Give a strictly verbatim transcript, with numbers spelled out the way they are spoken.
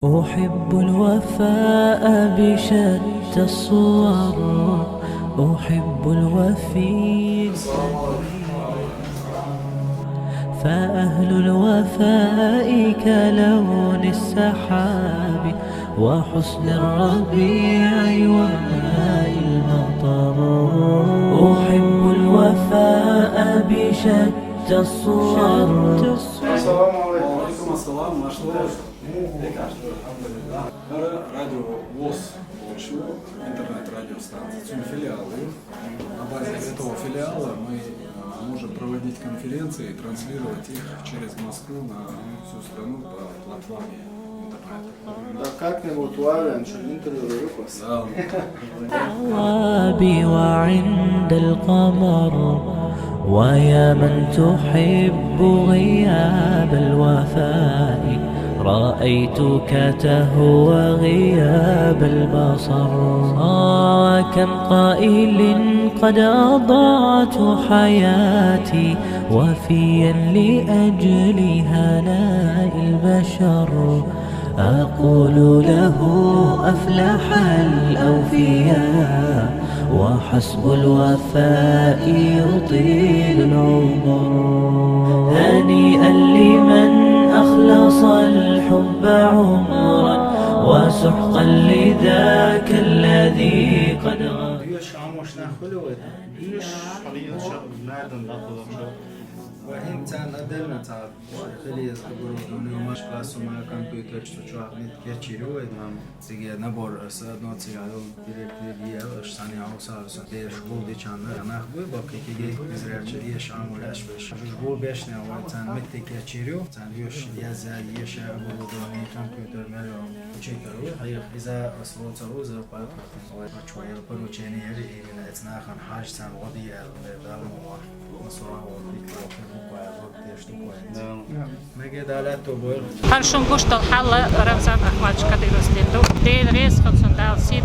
أحب الوفاء بشتى الصور، أحب الوفي. فأهل الوفاء كلون السحاب، وحسن الربيع وماء المطر. أحب الوفاء بشتى الصور. Ассаламу алейкум. Алейкум ассалам, марш болур. Альхамдулиллах. Радио ВОС, интернет-радиостанция, филиалы. На базе этого филиала мы э, можем проводить конференции и транслировать их через Москву на всю страну по платформе интернета. Да как-нибудь вариант, что интервью выпуск. Да. الغاب وعند القمر، ويا من تحب غياب الوفاء، رأيتك تهوى غياب البصر. آه، كم قائل قد أضعت حياتي وفيا لأجل هناء البشر. أقول له أفلح الأوفياء، وحسب الوفاء يطيل العمر. هنيئا لمن أخلص الحب عمرا، وسحقا لذاك الذي قد غفل. Юш амош нахулёвать. Юш. Надо нахулёвать. Ва инсан отдельно цар. Хилиз оборудование, маш классу ма компьютер, что чё, отметки чирю, и нам циге набор, с одно цига, директор, я, ш сани, а, усар, с, бе, школ, дичан, на, нах, бу, бак, киге, изряче, еш, амуляш, беш. Жуж бул беш, не, ва, цан, метте, ке, чирю, цан, юш, я, за, еш, оборудование, компьютер, мело, учитель, ва, хайх, иза, освоца, ва, за, па, ва, чё, я, поручение, я, именно, эцнахан, хаж, цан, води, я, да, да, ва. Харшун гуштал хьалла Рамзан Ахматович Кадыровский. Дела реза хилда цунна, Дала сий